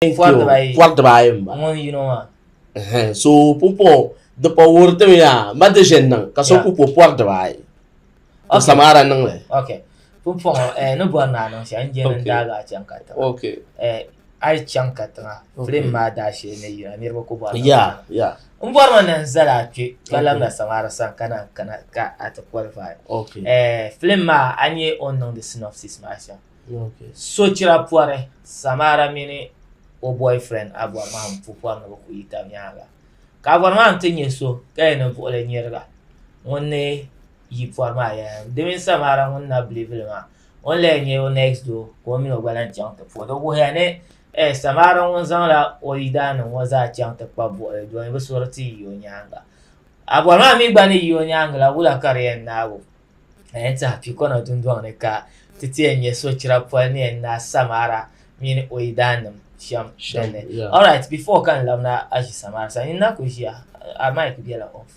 Pɔri dibaayi. Pɔri dibaayi m-bala. Ŋun yino maa. Ɛhɛn, so pumpɔŋɔ di pa wuhiri ti mi yaa ma di ʒe n-niŋ ka so ku po pɔri dibaayi. To Okay. Samara niŋ li. Okay. Pumpɔŋɔ eh, ni bɔri ni a niŋ shɛm, n je ni n Okay. daagi a chaŋ katiŋa. Okay. Eh, a yi chaŋ katiŋa, Okay. film maa daashee ni yina, niriba ku bɔri ni bɛ Yeah, kana. yeah. N bɔrimi ni n zali a kpe ka Okay. labina Samara sani ka naan kana ka a ti qualify. Okay. Eh, film maa a nya o ni niŋdi synopsis maa shɛm. Sochira pɔri Samara mini o boyfriend Abɔrmahim pu pɔri ni bɛ ku yi tab nyaaŋa. Ka Abɔrmahim ti nya so ka yɛn ni buɣili niriba ŋun ni yi pɔri maa yɛla. Di mini Samara ŋun na believe li maa, o ni lahi nya o next door ka o mini o gba lahi chaŋ ti puhi. Di wuhiya ni Samara ŋun zaŋla o yidaannim ŋɔ zaa chaŋ ti kpabi buɣili domi bɛ suri ti yi o nyaaŋa. Abɔrmahim mi gba ni yi o nyaaŋa la wula ka di yɛn naagi o? A yɛn tiɛha Pikɔno dundɔŋ ni ka ti ti yɛn nyɛ sochira poli ni yɛn naai Samara mini o yidaannim shɛm dinni. Alright, before ka n labina a ʒi Samara sani, n na ku ʒiya, a mic bela off.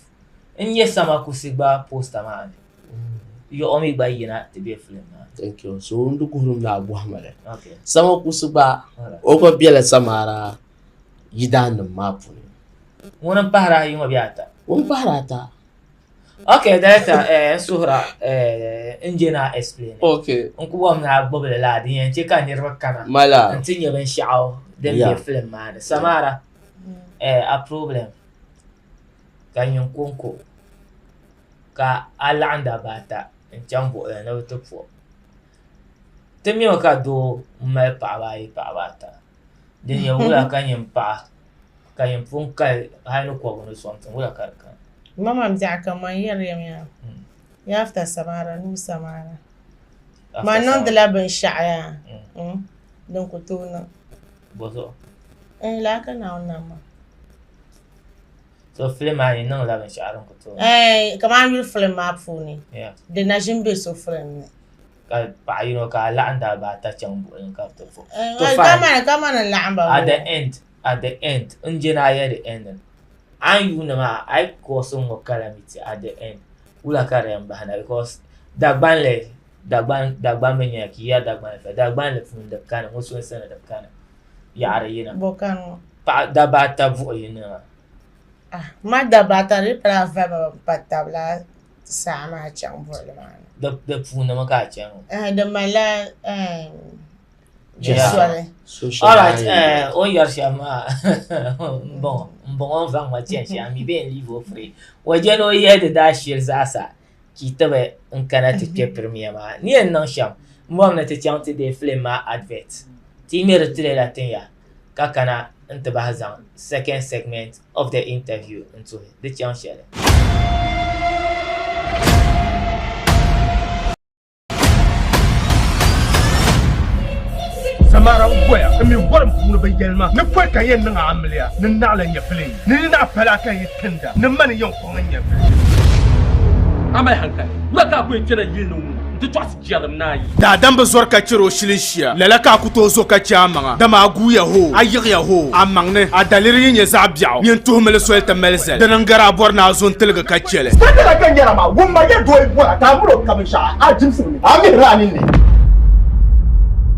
N nyɛ Samakusi gba poster maa ni, yɔɣɔ mi gba yina ti be film maa ni. Thank you. So n di guhirim ni a bɔhima li. Okay. Samakusi gba, o gba bela Samara yidaannim maa puuni. Ŋuni m-pahiri ayi ŋɔ bee ata? Ŋun pahiri ata. Okay, director, eh, n suhira, eh, n je ni a explain. Okay. N ku bɔhim ni a gbubi li laa din yɛn che ka niriba kana Mala. n ti nya binshɛɣu din be film maa ni. Samara, eh, a problem ka nyin konko ka a laɣim dabba ata n chaŋ buɣili ni bɛ ti puhi. Ti mimi ka doo m-mali paɣaba ayi paɣaba ata. Din nyɛ wula ka nyin paɣa ka nyin pun kali hali ni kɔbigu ni something wula ka di kani? Mama biɛɣu ka man yɛri ya maa ya after samara nuu samara man niŋdila binshɛɣu yaa din ku tooi niŋ. Bɔzuɣu? N laa ka Naawuni nam ma. So film maa nyin niŋla binshɛɣu din ku tooi niŋ? Ɛɛn kamani yuli film maa puuni di na ʒini be so film ni. Ka paɣa yino ka a laɣim dabba ata chaŋ buɣili ka bɛ ti puhi. To fine. Kamani kamani n laɣim ba At the end, at the end, n je ni a yɛli the end ni. A ni yuuni maa, a yi cause ŋ-ŋɔ calamity at the end, wula ka di yɛn bahi na because Dagbanli, Dagban, Dagban mi nyɛla ka yi yɛri Dagbanli fali, Dagbanli puuni di kani, musulinsi ni di kani, yaɣiri yina. Bɔ kani ŋɔ? Paɣa dabba ata buɣi yi ni maa. Ah, ma dabba ata di pala a vali ba pa tabila saha maa chaŋ buɣili maa ni. Di puuni mi ka a chani ŋɔ? Eh, di malila eh, soli. Alright, eh, o ni yɛri shɛm maa m-bɔŋɔ m-bɔŋɔ n-zaŋ ma chani shɛm, a mi bee n-leave o free. O je ni o yihi di daashili zaasa ka yi tibi n-kana ti kpe premiere maa. Ni yɛn niŋ shɛm, m bɔrimi ni ti chaŋ ti deei film maa advert. Ti yi mi di tirela tin ya ka kana n-ti bahi zaŋ second segment of the interview n-tuhi di chaŋ shɛli. Samara n goya n mi gɔrim puuni bi yɛli ma ni pɔi ka n yɛn niŋ a amiliya ni naɣila nyɛvili ni ni naɣ pali a ka n yi tinda ni mani yɛn kɔŋ n nyɛvili. A mali hankali, wula ka a ku yɛn kpɛna yili ni ŋ-ŋɔ nti tɔɣisi jɛrim ni a yi? Daadam bi zɔri ka chɛri o shili shia, lala ka a ku tooi zo ka chɛ a maŋa, dama a guuya hoo, a yiɣiya hoo, a maŋ ni a daliri yi nyɛ zaɣ biɛɣu, nyin tuhimi li soli ti mali zali, dini n-gari a bɔri ni a zo n-tiligi ka chɛ li. Sandala ka nyɛra maa, wumma ya doo yi bɔra ka a miri o ka binshɛɣu a jimsibu ni, a mihirila a ninni.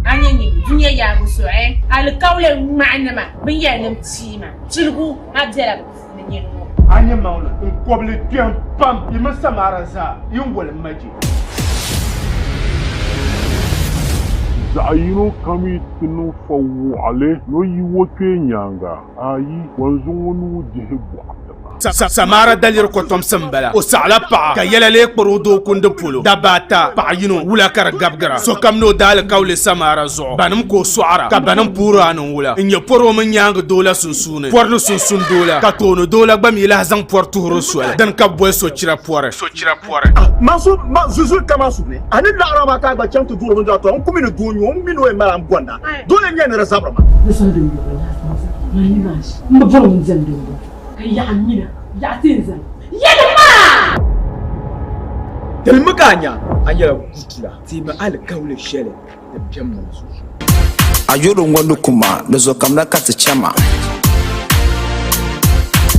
A nya nyini dunia yaagu so eh? Alikauli ŋmahinima binyɛrinim tiima piligu a bela bɛ puuni nyini ŋɔ. A nya maŋli n-kɔbili kpɛm pam, yi mini Samara zaa yi ni woli m ma je. Zaɣ yino kam yi ti niŋ fa wɔɣili ni o yi o kpee nyaaŋa, ayi, wanzu ŋɔ nuu dihi bɔɣu tiŋa. Samara daliri kɔtomsi m-bala. O saɣila paɣa ka yɛla lee kpari o doo kundi polo. Dabba ata, paɣa yino, wula ka di gabigira. Sokam ni o daalikauli Samara zuɣu. Banim ka o sɔɣira, ka banim puhiri a ni wula. N-nyɛ pɔri o mini nyaaŋa doo la sunsuuni, pɔri ni sunsun doo la, ka tooni doo la gba mi lahi zaŋ pɔri tuhiri o soli. Dini ka bɛ boli sochira pɔri. pɔri. Ma so ma zuzuli kaman su ni a ni laɣira maa ka a gba chaŋ ti duɣiri bindira tɔ n ku mi ni doo n-nyɛ o, m mi ni o yɛn mali a m-bɔnda. Doo yɛn nyɛ ni di zabiri ma. Di soli din bɔŋɔ laati ni zaa maa yi maa ʒi. M bi bɔri ŋun diɛm din bɔŋɔ ka yaɣi m mina yaɣi ti n zani. Yɛli maa! Tilimi ka a nya a nyɛla gutula. Teemi alikauli shɛli din be m mini sunsuuni. A yuri ŋɔ ni ku ma, di zo kamina ka ti chɛ ma.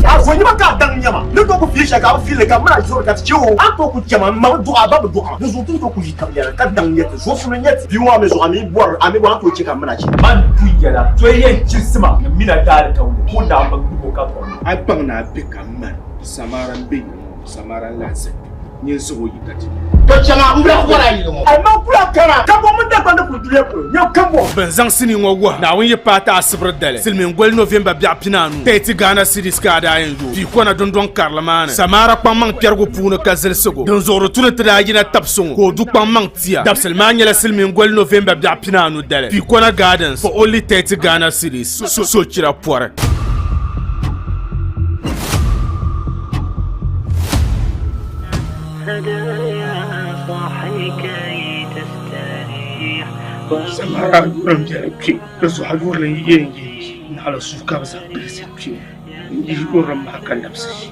A Fo nyima ka a daŋ nyama ni tooi ku fiili shɛli ka a bi fiili li ka m mini a ʒiɛri ka ti chɛ o. A ni tooi ku chɛ ma, m ma bi dɔɣi a, ba bi dɔɣi ma. Di zuɣu ti ni tooi ku yi tab yɛla ka daŋ nyɛ ti. Zuɣusuŋ n-nyɛ ti. Bia ŋɔ a mi zuɣu a mi bɔri a mi bɔri a ni tooi chɛ ka m mini a chɛ. Man pun yɛla, so yi yɛn chirisi ma ni m min a daalikauli, ka o naan bi gbib o ka kɔŋ ma. A baŋ ni a be ka m mani Samara m-be yili ŋɔ, Samara n-lahi ʒe kpe. Nyin zaŋ o yi ka ti. To chaŋ a, m bi lahi bɔri a yili ŋɔ. A maŋ kula kana, ka bɔ mini Dagbaŋ di kuli dunia polo, nyɛ kam bɔ. Bɛn zaŋ sinii ŋɔ wuhi Naawuni yi paai ti asibiri dali, silimiin goli November biɛɣu pinaanu, 30 Ghana cedis ka a daa yɛn yooi Piikɔna dundɔŋ karili maa ni. Samara kpaŋmaŋ kpɛrigu puuni ka zilisigu din zuɣuri tu ni ti daa yina tabisi ŋɔ ka o du kpaŋmaŋ tia. Dabisili maa nyɛla silimiin goli November biɛɣu pinaanu dali, Piikɔna Gardens for only 30 Ghana cedis. Sochira pɔri. Samara yuri m-beni kpe, di zuɣu a yurili n-yɛn yi naɣila suu ka bɛ zaŋ gbilisi kpe n-yihi yurilim maa ka labisi ʒi.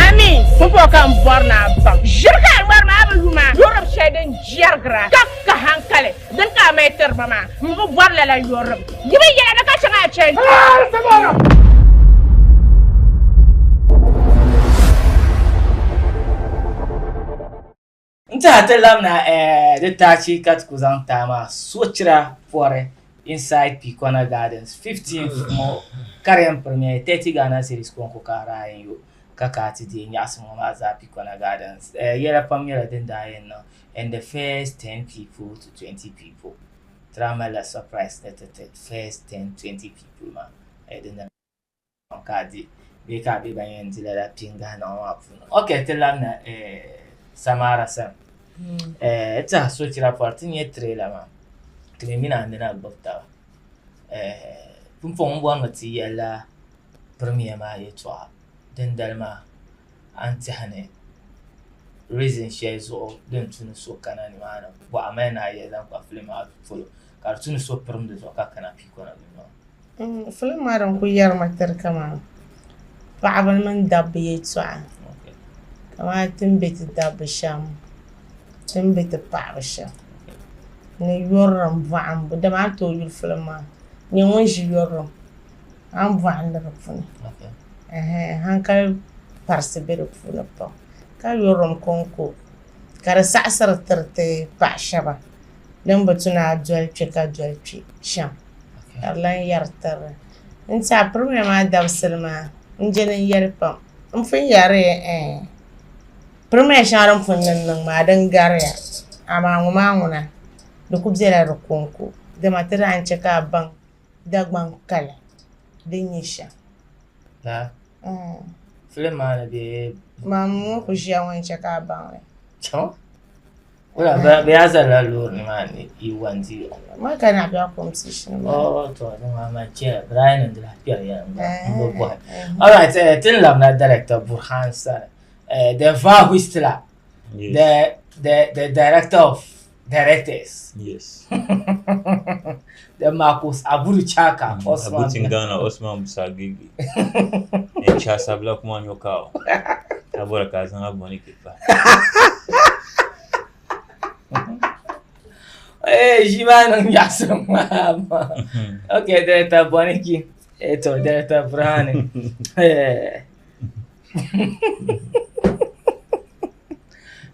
Ami, pumpɔŋɔ ka m bɔri ni a baŋ ʒiri ka a yɔri maa bi yu maa yurilim shɛli din jɛrigira ka ka hankali din ka a mali tiri ba maa, m bi bɔri lala yurilim. Yi bi yɛla ni ka chaŋ a chani. N tiɛha ti labina di taachi ka ti ku zaŋ taai maa sochira pɔri inside Pikona Gardens 15th ŋɔ ka di yɛn pirimiya 30 Ghana cedis kɔŋko ka a daa yɛn yo ka ka a ti deei nyaɣisim ŋɔ maa zaa Pikona Gardens. Yɛla pam nyɛla din daa yɛn niŋ in the first 10 people to 20 people. Ti daa malila surprise ni ti ti first 10, 20 people maa din ka a di bee ka a be ban yɛn di lala pingahi ŋɔ maa puuni. Ok, ti labina Samara sani. N tɛha sochira pɔri ti nya trailer maa ti mi mini a nina gbubi taba. Pumpɔŋɔ m bɔri ni ti yɛlila premier maa yɛltɔɣa dindali maa a ni tɛha ni reason shɛli zuɣu din tu ni so kana nimaani bɔɣa mali ni a yɛli zaŋ kpa filim maa polo ka di tu ni so pirim di zuɣu ka kana Pikona dundoŋ ni. Filim maa din kuli yɛrimi tiri kamani paɣaba mini dabba yɛltɔɣa kamani ti ni be ti dabba shɛm ti ni be ti paɣaba shɛm ni yurilim bɔhimbu dama a ni tooi yuli filim maa nyɛ ŋun ʒi yurilim a ni bɔhindi di puuni hankali parisi be di puuni pam ka yurilim kɔŋko ka di saɣisiri tiriti paɣa shɛba din bi tu ni a doli kpe ka doli kpe shɛm. Ka di lan yɛri tiri li. N tiɛha pirimiya maa dabisili maa n je ni n yɛli pam. M pun yɛri ya ɛɛn pirimiya shɛŋa din pun niŋ niŋ maa din gariya amaa ŋɔ maa ŋuna di ku bela di kɔŋko dama ti daa n-che ka a baŋ Dagbaŋ kali din nyɛ shɛm. Lala filim maa ni bee? Maa ŋun ku ʒiya ŋɔ n-che ka a baŋ li. Chaŋ. Wala bɛ yaa zalila loori ni maa ni yi wandi. Ma ka na bɛ competition maa. Oh, to ni maa man chɛ Brian n dila kpɛri ya n bi bɔhi. All right, tin labina director Burhan sani. The VAR Whistler. Yes. The director of directors. Yes. The Marcus Aburuchaka Osman. Abutingana Osman Musagigi. En chasabla kuma nyokao. Abora ka zaŋ aboni kipa. Eh, ʒi maa niŋ nyaɣisim maa. Okay, director Boniki. Eh, to director Burhani. Eh.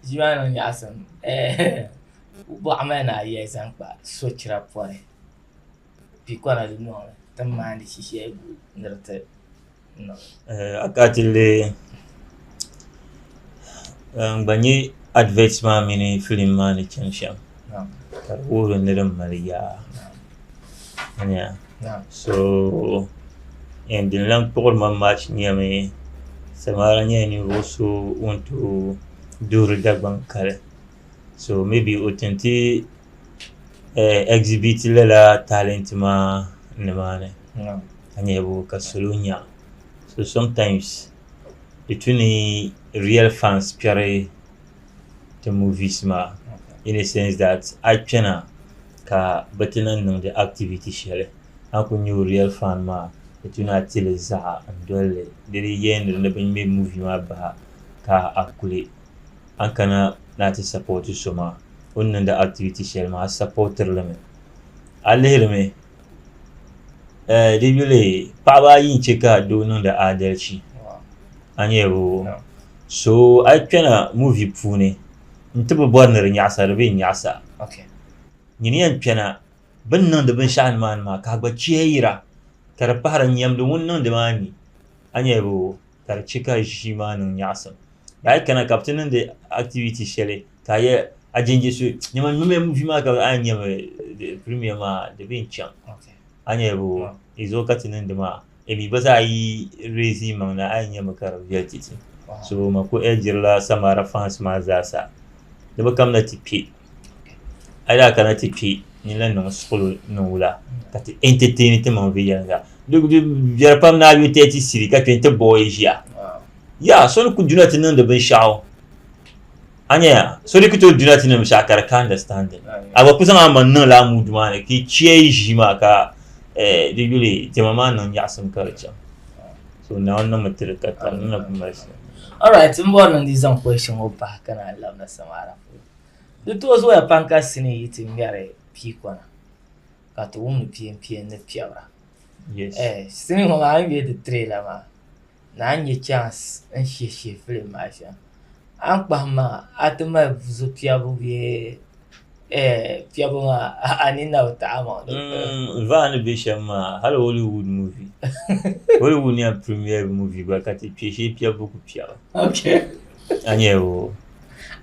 Ʒi maa niŋ nyaɣisim. Eh, bɔɣa mali ni a yɛli zaŋ kpa sochira pɔri. Pikɔna dundoŋ ni ti ni maandi shi shɛli gu ni di ti niŋ. A ka ti lihi n gba nyɛ advert maa mini filim maa ni chani shɛm ka di wuhiri ni di mali yaa so din lahi kpuɣiri ma much nyɛmi Samara nyɛla ninvuɣ so ŋun tooi duhiri Dagbaŋ kali so maybe o tinti exhibit lala talent maa nimaani ka nyɛ bo ka salo nya so sometimes di tu ni real fans kpɛri ti movies maa in a sense that a yi kpɛna ka bɛ ti niŋ niŋdi activity shɛli a ni kuli nyɛ o real fan maa di tu ni a tili zaɣa n-doli li di di yɛn ni bɛ ŋme movie maa bahi ka a kuli a ni kana ni a ti sapɔti so maa o ni niŋdi activity shɛli maa a sapɔtiri li mi a lihirimi di yuli paɣaba ayi n-che ka doo niŋdi adalichi. A nyɛ boo? So a yi kpɛna movie puuni n ti bi bɔri ni di nyaɣisa di bee nyaɣisa. Nyini yɛn kpɛna bɛ ni niŋdi binshɛɣu nimaani maa ka a gba chihira ka di pahiri nyamdi ŋun niŋdi maa ni. A nyɛ boo? Ka di chɛ ka ʒii maa niŋ nyaɣisim. A yi kana ka bɛ ti niŋdi activity shɛli ka a yɛ a jɛnjɛ so nyama ŋmɛmi movie maa ka a yɛn nyami premier maa di bee n-chaŋ. A nyɛ boo? Di zuɣu ka ti niŋdi maa. Mi gba zaa yi raise yi maŋ na a yɛn nyami ka di viɛli ti ti. So ma ku urge-rila Samara fans maa zaasa ni bɛ kamina ti kpe. A yi daa kana ti kpe nyin lahi niŋ suɣulo niŋ wula ka ti entertain ti maŋ viɛnyɛliŋga. Di biɛri pam ni a yo 30 cedi ka kpe nti bɔi ʒiya. Yaa so ni ku duna ti niŋdi binshɛɣu. A nya ya, so di ku tooi duna ti niŋ binshɛɣu ka di ka understanding. A gba ku zaŋ a maŋ niŋ lala mood maa ni ka yi chɛ yi ʒii maa ka di yuli diɛma maa niŋ nyaɣisim ka di chaŋ. So Naawuni niŋmi ti di ka tari ni na ku mali shɛli. Alright, m bɔri ni n di zaŋ question ŋɔ pahi ka naan labina Samara polo. Di tooi zooya pam ka sinii yi ti ŋmɛri piikɔna ka ti wumdi piɛnpiɛn ni piɛbira. Yes. Sinii ŋɔ maa a ni be di trailer maa ni a ni nya chance n shihi shihi filim maa shɛm. A ni kpahim maa a ti mali buzu piɛbu bee piɛbu maa a nini na bi taɣi ma. Vaa ni be shɛm maa hali Hollywood movie Hollywood ni yɛn premiere movie gba ka ti kpe shee piɛbu ku piɛbi. Okay. A nyɛ o.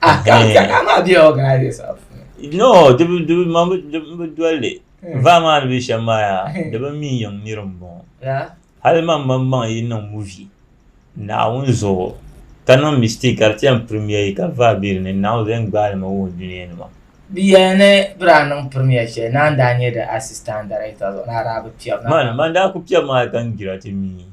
Ah, ka ka maa be organize yourself. No, di bi di bi man bi bi doli li. Vaa maa ni be shɛm maa yaa di bi mi yiŋ niri m-bɔŋɔ. Yeah. Hali man maŋmaŋ yi niŋ movie Naawuni zuɣu ka niŋ mistake ka di ti yɛn premiere ka vaa be di ni Naawuni zuɣu yɛn gbaai li mi wuhi dunia nima. Bɛ yɛli ni bɛ daa niŋ premiere shɛli ni a ni daa nyɛ di assistant director zuɣu ni a daa bi piɛbi. Man, man daa ku piɛbi maa ka n jira ti mi.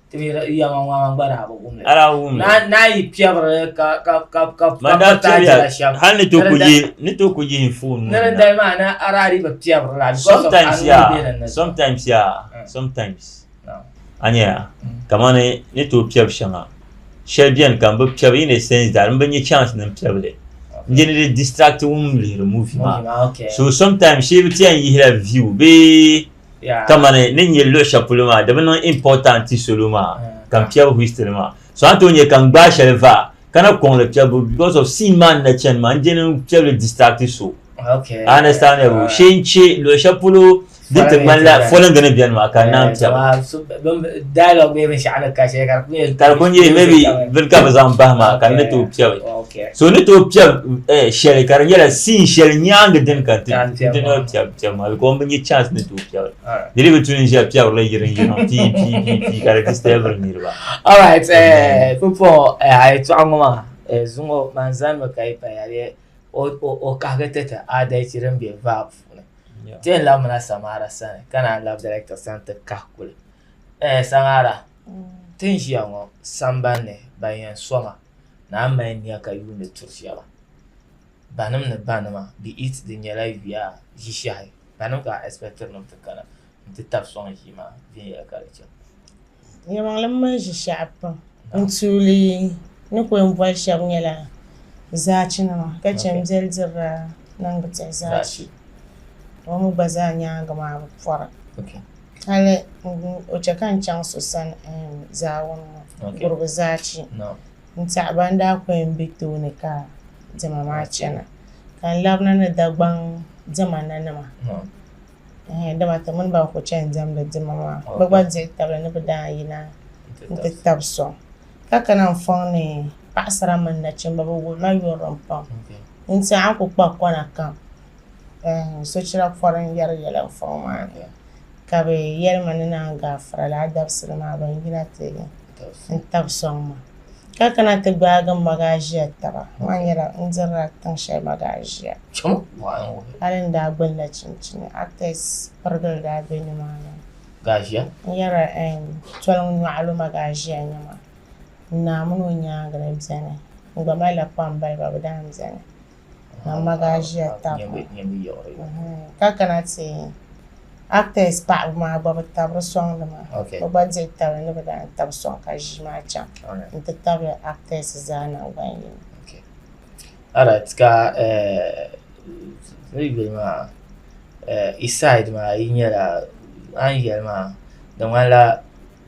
Ti mi yɛma ŋɔ gba daa bi wum li. A daa bi wum li. Ni a yi piɛbiri ka ka ka ka Man daa ka ti a piɛbiya jira shɛm. hali ni tooi ku yihi ni tooi ku yihi n phone ŋɔ Ni ni din na. dali maa ni a daa dii bi piɛbiri la because of a Sometimes nuu yaa, be din ni zuɣu. sometimes yaa, sometimes. A nya kamani ni tooi piɛbi shɛŋa shɛli beni ka n bi piɛbi in a sense that n bi nya chance ni n piɛbi li n je ni di distract ŋun lihiri movie maa so sometimes shee bi ti yɛn yihila view bee kamani ni nyɛ luɣi shɛli polo maa di bi niŋ important ti salo maa ka n piɛbi whistle maa so a ni tooi nya ka n gbaai shɛli va ka na kɔŋ li piɛbu because of scene maa ni na chani maa n je ni n piɛbi li distract so Okay. I understand ya bro. Shee n che luɣi shɛli polo din ti ŋmanila folingi ni beni maa ka naan piɛbi. Dialogue bee binshɛɣu ni ka shɛli ka di ku nyɛ Ka di ku nyɛ maybe bini ka bɛ zaŋ bahi maa ka n ni tooi piɛbi. So n ni tooi piɛbi shɛli ka di nyɛla scene shɛli nyaangi dini ka n ti n ti noli piɛbi piɛbi maa because n bi nya chance ni tooi piɛbi. Di dii bi tu ni n ʒiya piɛbirili yiriŋ yiriŋ pii pii pii pii ka di disturbiri niriba. Alright, pumpɔŋɔ a yɛtɔɣa ŋɔ maa zuŋɔ man zanimi ka yi paya bee o kahigi ti ti aadalichi din be vaa puuni. Ti yɛn labimina Samara sani ka naan labi director sani ti kahi kuli. Ɛɛh Samara, ti ni ʒiya ŋɔ sambani ni ban yɛn sɔŋ a ni a ni mali nia ka yuundi turi shɛba, banim ni banima be it di nyɛla yuya ʒishɛhi, banim ka a expectiri ni bɛ ti kana nti tabi sɔŋ ʒii maa viɛnyɛla ka di chaŋ. Yɛlimaŋli m mali ʒishɛɣu pam. N tuuli ni ku yɛn boli shɛba nyɛla zaachinima ka chɛ m biɛli dirila niŋbu tihi zaachi. O mi gba zaa nyaaŋa maa bi pɔra. Hali o chɛ ka n chaŋ so sani zaawuni ŋɔ gurubu zaachi n-tɛhi ban daa ku yɛn be tooni ka diɛma maa chana ka n labina ni Dagbaŋ diɛma nanima. Dama ti mini ba ku chani diɛmdi diɛma maa, bɛ gba dihi tabili ni bɛ daa yina nti tabi sɔŋ. Ka kana n-fɔŋ ni paɣisara mini nachimba bɛ wuhi ma yurilim pam. N-ti a ni ku kpa kɔna kam sochira pɔri n-yɛri yɛla n-fɔŋ maa ni. Ka bɛ yɛli ma ni naan gaafara lala dabisili maa bɛ ni yina ti n-tabi sɔŋ ma. Ka kana ti gbaagi m magaaʒia taba, maa nyɛla n dirila tiŋ shɛli magaaʒia. Hali n daa gbunila chinchini, actors pirigili daa be nimaani. N yɛrila toliŋ nyɔɣilo magaaʒia n-nyɛ ma. N naa mini o nyaaŋa ni beni. N gba malila kpambaliba bɛ daa beni. Ka m magaaʒia tabi ma. Ka kana ti actors paɣaba maa gba bɛ tabiri sɔŋdi ma. Bɛ gba dihi tabili ni bɛ daa tabi sɔŋ ka ʒii maa chaŋ nti tabili actors zaa naŋgban yini. Alright ka ni yuli maa east side maa yi nyɛla a ni yɛli maa di ŋmanila.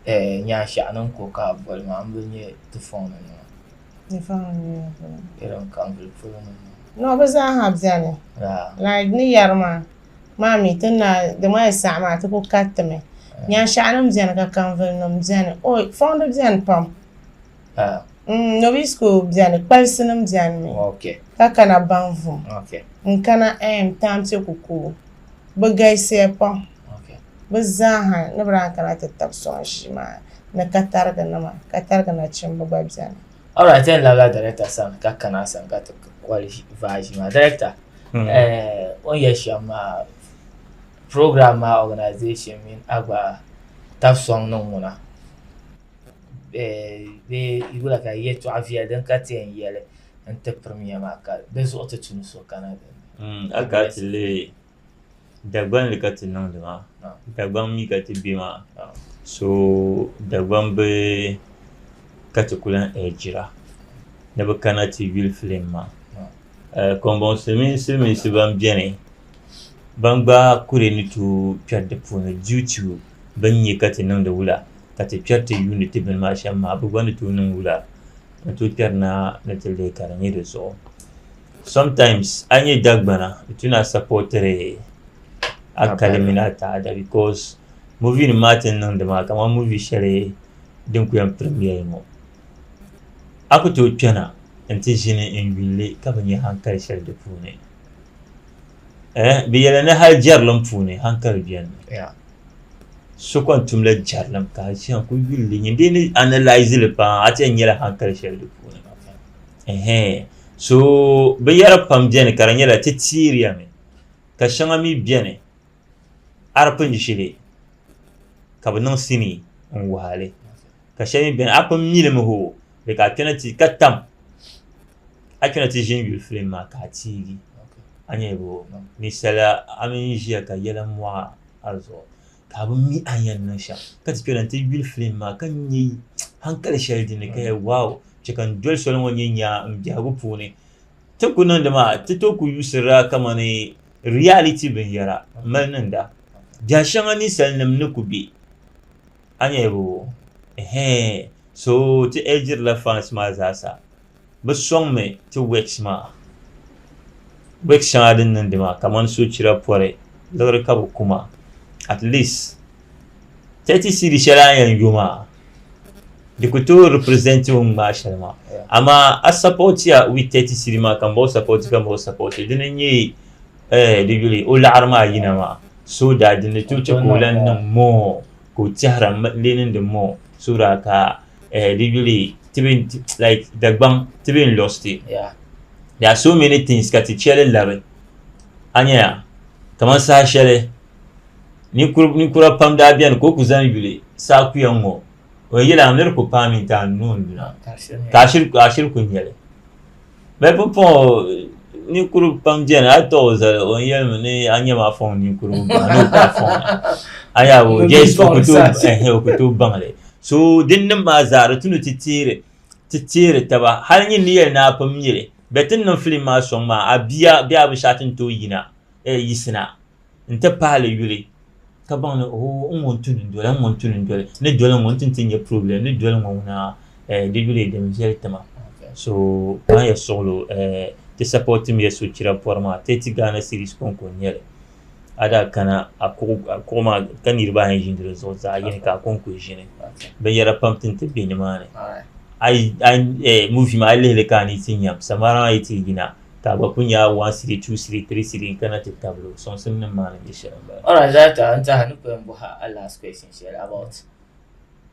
Eh, nyaanshɛɣu ni n-ko ka a boli maa, m bi nya ti fɔŋ ni nima. Ti fɔŋ ni nima polo. Irin kanvuli polo ni nima. No, bɛ zaaha beni. Like ni yɛri maa, maa mi ti na di maa yi saɣi maa ti ku karitimi. Nyaanshɛɣunim beni ka kanvulinim beni. Oi, fɔŋdi beni pam. Mm, Nobisco beni, kpalisinim beni mi. Ka kana Banvum. N-kana em, Taamte Kukoo. Bɛ galisiya pam. Bɛ zaaha ni bɛ daa kana ti tabi sɔŋ ʒii maa ni katariginima, katarigi nachimba gba beni. Alright, n labila director sani ka kana a sani ka ti koli vaai ʒii maa. Director, eh, o ni yɛli shɛm maa program maa organization mini a gba tabi sɔŋ ni ŋuna eh, bee wula ka yɛltɔɣa viɛli din ka ti yɛn yɛli n-ti premier maa ka di zuɣu ti tu ni so kana din ni. A ka ti leei Dagbanli ka ti niŋdi maa Dagbaŋ mi ka ti be maa so Dagbamb ka ti ku lahi ɛɛjira ni bɛ kana ti yuli filim maa. Kɔmbɔnsi mini silimiinsi ban beni ban gba kuri ni tooi kpɛri di puuni due to bɛ ni nya ka ti niŋdi wula ka ti kpɛri ti yuundi ti bini maa shɛm maa bɛ gba ni tooi niŋ wula n-tooi kpɛri na ni ti lihi ka di nyɛ di zuɣu. Sometimes a nyɛ Dagbana di tu ni a sapotiri a kali mini a taada because movie nim maa ti ni niŋdi maa kamani movie shɛli din ku yɛn premiere ŋɔ a ku tooi kpɛna n ti ʒini n yuli ka bi nyɛ hankali shɛli di puuni eh bi yɛli ni hali jɛrilim puuni hankali biɛni mi so kɔŋ tumla jɛrilim ka a ʒiya n ku yuli li nyin dee ni analyze li paa a ti yɛn nyɛla hankali shɛli di puuni. Ɛhɛn. So binyɛra pam beni ka di nyɛla ti teeriya mi ka shɛŋa mi beni a di pun ʒili ka bɛ niŋ sinii n-wahi li ka shɛli mi beni a pun mi li mi hoo bee ka a kpɛna ti ka tam a kpɛna ti ʒini yuli filim maa ka a teegi a nya bɔ ninsala a mi ʒiya ka yɛla mɔɣi a zuɣu ka a bi mi a ni yɛn niŋ shɛm ka ti kpɛna nti yuli filim maa ka nya hankali shɛli dinni ka yɛli waaw Chɛ ka n doli soli ŋɔ nyɛ nyaa m biɛhigu puuni. Ti ku niŋdi maa, ti tooi ku yuusirila kamani reality binyɛra m-mali niŋda. Biɛhi shɛŋa ninsalinim ni ku be, a nya boo? Ɛhɛɛn. So ti urge-rila fans maa zaasa, bɛ sɔŋmi ti works maa. Works shɛŋa din niŋdi maa kamani sochira pɔri, liɣiri ka bɛ ku ma. At least 30 cedi shɛli a ni yɛn yo maa, Di ku tooi represent o ni ŋmaai shɛli maa amaa a support ya with 30 cedi maa ka n bɔri support ka n bɔri support dini n nyɛ eh, di yuli o laɣiri maa yina maa so that di ni tooi chɛ ka o lan niŋ more ka o tɛhira lee niŋdi more so that ka eh, di yuli ti bi like Dagbaŋ ti bi n lost it. There are so many things ka ti chɛli labi a nyaya kamani saha shɛli ninkura pam daa beni ka o ku zani yuli saakuya ŋ-ŋɔ O yɛli a ni di ku paai mi ti a nuu n-luna ka a shiri ku nya li. Bɛ pumpɔŋɔ ninkurigu pam beni a yi tɔɣi o zali o ni yɛlimi ni a nyami a fɔŋ ninkurigu bahi ni o ka a fɔŋ ni. A nya o just o ku tooi ɛhɛ o ku tooi baŋ li. So dinnim maa zaa di tu ni ti teeri ti teeri taba hali nyin ni yɛli ni a pun mi li bɛ ti ni niŋ filim maa sɔŋ maa a bia bee a binshɛɣu ti ni tooi yina yiɣisina n-ti pahi li yuli ka baŋ ni oh n ŋɔ n-tu ni n doli n ŋɔ n-tu ni n doli ni doli ŋɔ n-ti ti nya problem ni doli ŋɔ ŋuna di yuli din viɛli ti ma so ka n yɛli suɣilo ti support mi ya sochira pɔri maa 30 Ghana cedis kɔŋko n-nyɛ li a daa kana a kuɣu maa ka niriba ayi ʒini di zuɣu zaɣ yini ka a kɔŋko ʒini binyɛra pam ti ni ti be nimaani movie maa a yi lihi li ka a ni ti nyam samara maa yi ti yina Ka a gba ku nya one cedi, two cedi, three cedi n-kana ti tabili o. Sɔŋsim nim maa ni nyɛ shɛli m-bala. Alright, Director, n tɛha ni ku yɛn bɔhi a last question shɛli about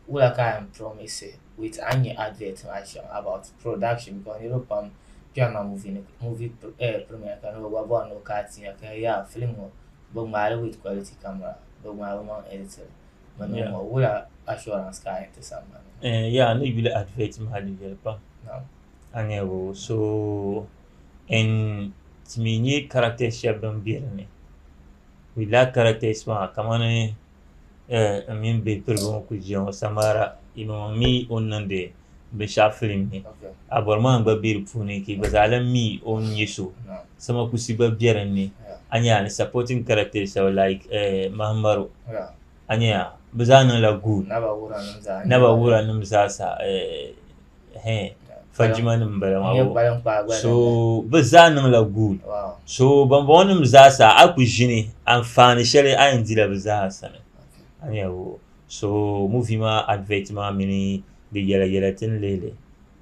wula ka a yɛn promise with a ni nya advert maa shɛm about production because niriba pam kpɛrina movie ni movie premiere ka ni bɛ gba bɔri ni bɛ kana ti nya ka yaa film ŋɔ bɛ ŋmaai li with quality camera bɛ ŋmaai bɛ maŋ edit li bɛ niŋ ŋɔ wula assurance ka a yɛn ti sambani ni? Yeah, ni yuli advert maa di viɛli pam. A nya bo so n ti mi nyɛ characters shɛba din be di ni. We like characters maa kamani n mini bihi piligu ŋɔ kuli ʒiya ŋɔ Samara yimaŋmaŋ mi o ni niŋdi binshɛɣu filim ni. Abɔrɔman gba be di puuni ka yi gba zaa lan mi o ni nyɛ so. Samakusi gba be din ni. A nya ni supporting characters shɛba like Mahamadu. A nya. Bɛ zaa niŋla good. Naba wura nim zaa sa eh fajima nim bala maa so bɛ zaa niŋla good. So bambɔŋɔ nim zaa sa a ku ʒini anfaani shɛli a yɛn dila bɛ zaa sani. A nya bɔ? So movie maa advert maa mini di yɛla yɛla ti ni lihi li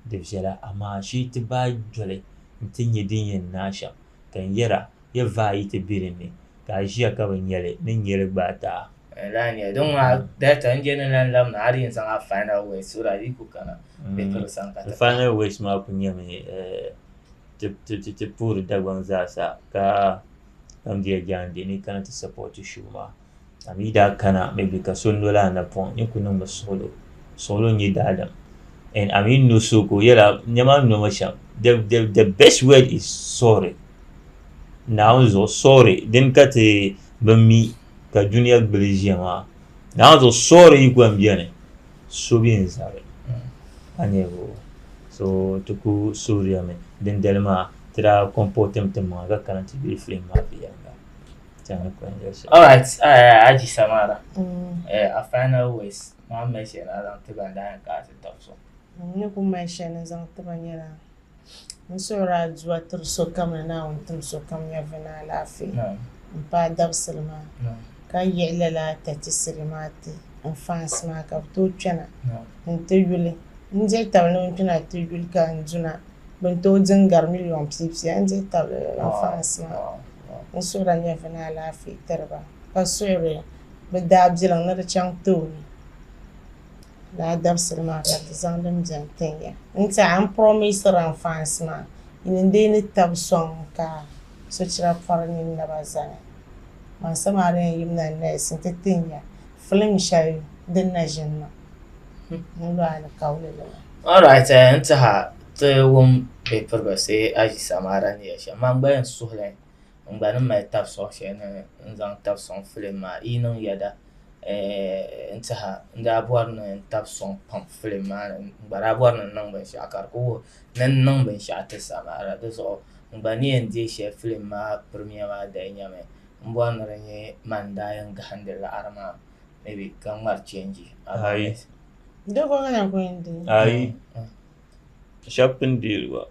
di viɛla amaa shee ti baai doli nti nya din yɛn naai shɛm ka n yɛra ya vaai yi ti be din ni ka a ʒiya ka bi nya li ni nya li gbaai ti a. Lala n-nyɛ li. Din ŋuna director n je ni lan labina a di yɛn zaŋ a final words so that di ku kana bɛ piri sani ka ti pahi. Final words maa ku nyɛmi ti puhiri Dagbaŋ zaasa ka kpamdiya jaande ni kana ti support show maa. A mi daa kana maybe ka so noli a napɔŋ ni ku niŋmi suɣilo. Suɣilo n-nyɛ daadam. And a mi no so ka o yɛla nɛma ni noma shɛm the best word is sorry. Naawuni zuɣu sorry dini ka ti bi mi ka dunia gbuli ʒiya maa. Naawuni zuɣu sorry yi ku yɛn beni so bi yɛn zabi a nya bɔ so ti ku suhiriyami dindali maa ti daa comport-mi ti maŋa ka kana ti yuli film maa viɛnyɛliŋga. Alright, Haji Samara, a final words maa mali shɛli ni a zaŋ ti ban daa yɛn ka a ti tabi so. N ni ku mali shɛli ni zaŋ ti ba nyɛla n suhiri adua tiri sokam ni Naawuni tim sokam nyɛvili ni alaafee m-paai dabisili maa ka yiɣi lala tatisiri maa ti n fans maa ka bɛ tooi kpɛna nti yuli n dihi tabili ni bɛ kpɛna ti yuli ka n duna bɛ ni tooi di n-gari miliɔn pia pia n dihi tabili n fans maa. N suhirila nyɛvili ni alaafee tiri ba, ka suhiri bɛ daabiliŋ ni di chaŋ tooni. Lala dabisili maa ka ti zaŋ din beni tin ya. N tɛha n promisira n fans maa, yi ni dee ni tab sɔŋ ka sochira pɔri nini naba zani. Man Samari yɛn yimina next nti tin ya filim shɛli din na ʒini niŋ n lo alikauli li maa. Alright, n tɛha ti wum bɛ piriba see Aji Samara ni yɛli shɛm. Man gba yɛn suhili n gba ni mali tabi sɔŋ shɛli ni n zaŋ tabi sɔŋ filim maa yi niŋ yɛda n tɛha n daa bɔri ni n tabi sɔŋ pam filim maa ni n gba daa bɔri ni n niŋ binshɛɣu ka di ku wuhi ni n niŋ binshɛɣu ti Samara di zuɣu n gba ni yɛn deei shɛli filim maa pirimiya maa dali nyɛmi n bɔri ni di nyɛ man daa yɛn gahindi laɣiri maa maybe ka ŋmari chenji. Ayi. Di ko ka na ku yɛn deei. Ayi. Shɛba pun deei li gba.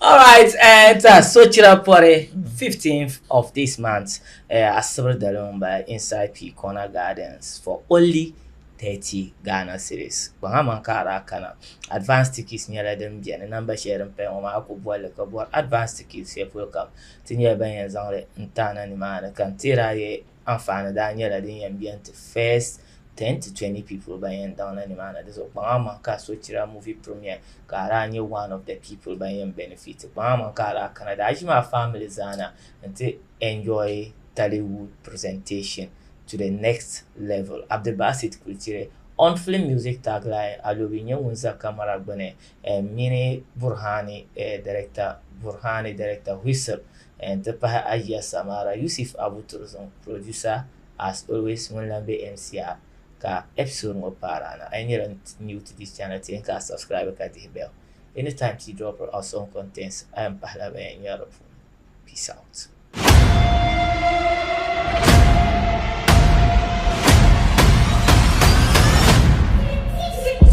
All right, and Sochira Pori, 15th of this month, Asibiri dali ŋun bala inside P Corner Gardens for only 30 Ghana cedis. Kpaŋa maŋ ka a daa kana. Advance tickets nyɛla din beni. Namba shɛli din paya ŋɔ maa a ku bolli ka bɔri advance tickets shɛli polo kam. Ti nyɛla ban yɛn zaŋ li n-ti a na nimaani ka n teeri a yi anfaani daa nyɛla din yɛn beni ti first 10 to 20 people ban yɛn daŋ na nimaani. Di zuɣu kpaŋ a maŋ ka a sochira movie premiere ka a daa nyɛ one of the people ban yɛn benefit. Kpaŋ a maŋ ka a daa kana daa ʒimi a family zaa na nti enjoy Tollywood presentation to the next level. Abdulbasit Kulchiri on film music tagline, Alobi nyɛ ŋun za camera gbuni mini Burhani director Burhani director Whistle n-ti pahi Ajiya Samara, Yusuf Abu Turzun producer as always ŋun lahi be MCR ka episode ŋɔ paari a na. A yi nyɛla new to this channel ti yɛn ka a subscribe ka dihi bell. Anytime ti drop awesome contents a yɛn pahila ban yɛn nyari di puuni. Peace out.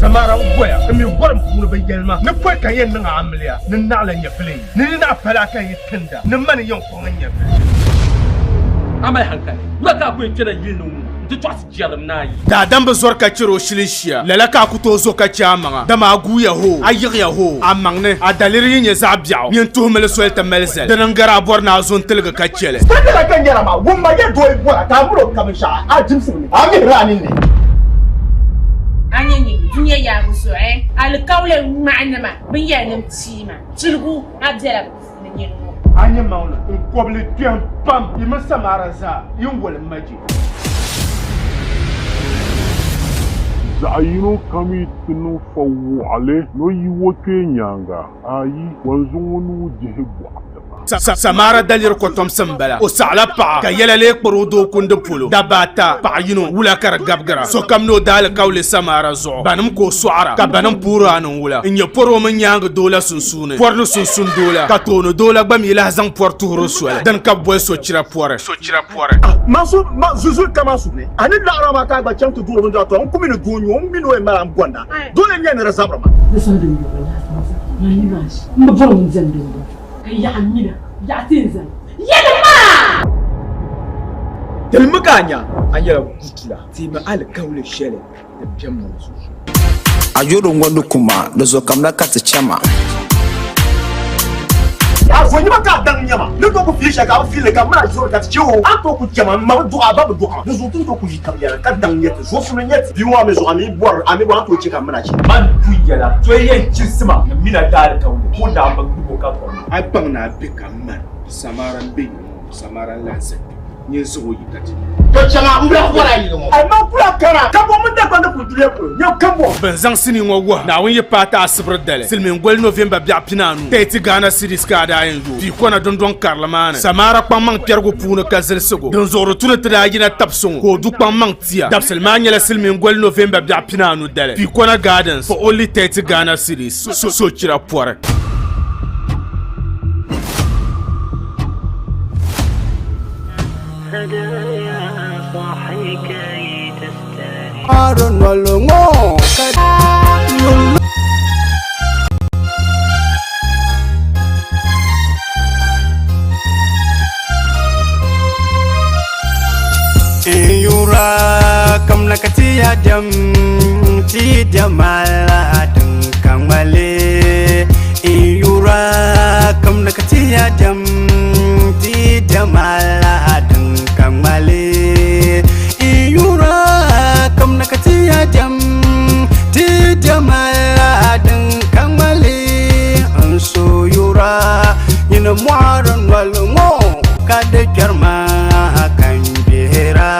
Samara n goya n mi gɔrim puuni bi yɛli ma ni pɔi ka n yɛn niŋ a amiliya ni naɣila nyɛvili ni ni naɣ pali a ka n yi tinda ni mani yɛn kɔŋ n nyɛvili. A mali hankali, wula ka a ku yɛn kpɛna yili ni ŋ-ŋɔ nti tɔɣisi jɛrim ni a yi? Daadam bi zɔri ka chɛri o shili shia, lala ka a ku tooi zo ka chɛ a maŋa, dama a guuya hoo, a yiɣiya hoo, a maŋ ni a daliri yi nyɛ zaɣ biɛɣu, nyin tuhimi li soli ti mali zali, dini n-gari a bɔri ni a zo n-tiligi ka chɛ li. Sandala ka nyɛra maa, wumma ya doo yi bɔra ka a miri o ka binshɛɣu a jimsibu ni, a mihiri a ninni. A nya nyini dunia yaagu zuɣu eh? Alikauli ŋmahinima binyɛrinim tiima piligu a bela bɛ puuni nyini ŋɔ. A nya maŋli n-kɔbili kpɛm pam, yi mini Samara zaa yi ni wolim ma je. Zaɣ yino kam yi ti niŋ fa wuɣili ni o yi o kpee nyaaŋa, ayi, wanzuŋ ŋɔ nuu dihi bɔɣu tiŋa. Samara daliri kɔtomsi m-bala. O saɣila paɣa ka yɛla lee kpari o doo kundi polo. Dabba ata, paɣa yino, wula ka di gabigira. Sokam ni o daalikauli Samara zuɣu. Banim ka o sɔɣira, ka banim puhiri a ni wula. N-nyɛ pɔri o mini nyaaŋa doo la sunsuuni. Pɔri ni sunsun doo la, ka tooni doo la gba mi lahi zaŋ pɔri tuhiri soli. Dini ka bɛ boli sochira pɔri. Man so, ma zuzuli kaman su ni a ni laɣira maa ka a gba chaŋ ti duɣiri bindira, tɔ n ku mi ni doo n-nyɛ o, m mi ni o yɛn mali a m-bɔnda. Dole n-nyɛ ni di zabiri ma. Di saha din bɔŋɔ lahi zaŋ man ni maa ʒi. M bi bɔri ŋun diɛm din bɔŋɔ ka yaɣi m mina yaɣi ti n zali yɛli maa. Tilimi ka a nya a nyɛla gutula, teemi alikauli shɛli din be m mini sunsuuni. A yuri ŋɔ ni kuma, di zo kamina ka ti chɛ ma. A zo nyima ka a daŋ nyama ni tooi ku fiili shɛli ka a bi fiili li ka m mini a zori ka ti chɛ o. A ni tooi ku chɛ ma m ma bi dɔɣi a ba bi dɔɣi ma. Di zuɣu ti ni tooi ku ʒi tab yɛla ka daŋ nyɛ ti zuɣusim ni nyɛ ti bia ŋɔ a mi zuɣu a mi bɔri a mi bɔri a ni tooi chɛ ka m mini a chɛ. Man pun yɛla, so yi yɛn chirisi ma ni mina daalikauli, ka o naɣ bi gbib o ka kɔŋ ma. A baŋ ni a be ka m mani Samara m-be yili ŋɔ ni, Samara n-lahi zali kpe. Nyini zaŋ o yi ka ti. To chaŋ a m bɔri a yili ŋɔ. A maŋ kula kana ka bɔ mini Dagbaŋ ni kuli dunia polo nyɛ ka bɔ. Bɛn zaŋ sinii ŋɔ wuhi Naawuni yi paai ti asibiri dali, silimiin goli November biɛɣu pinaanu, 30 Ghana cedis ka a daa yɛn yooi pii kɔna dundɔŋ karili maa ni. Samara kpaŋmaŋ kpɛrigu puuni ka zilisigu din zuɣuri tu ni ti daa yina tabisi ŋɔ ka o du kpaŋmaŋ tia. Dabisili maa nyɛla silimiin goli November biɛɣu pinaanu dali, pii kɔna Gardens for only 30 Ghana cedis. Sochira pɔri. Yura kam na ka ti ya dɛm ti diɛma la din ka ŋmali Yura kam na ka ti ya dɛm ti diɛma la din ka ŋmali Yura kam na ka ti ya dɛm ti diɛma la din ka ŋmali N so yura nyini mɔɣiri noli ŋɔ ka di kpɛri ma ka n gbihira.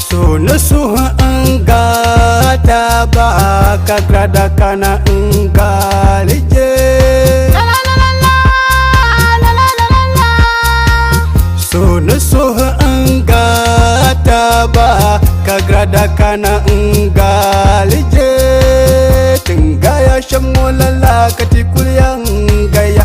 So ni suhi n gata ba ka grada kana n galije. So ni suhi n gata ba ka grada kana n galije. Tin gaya shɛm ŋɔ lala ka ti kuli yan gaya.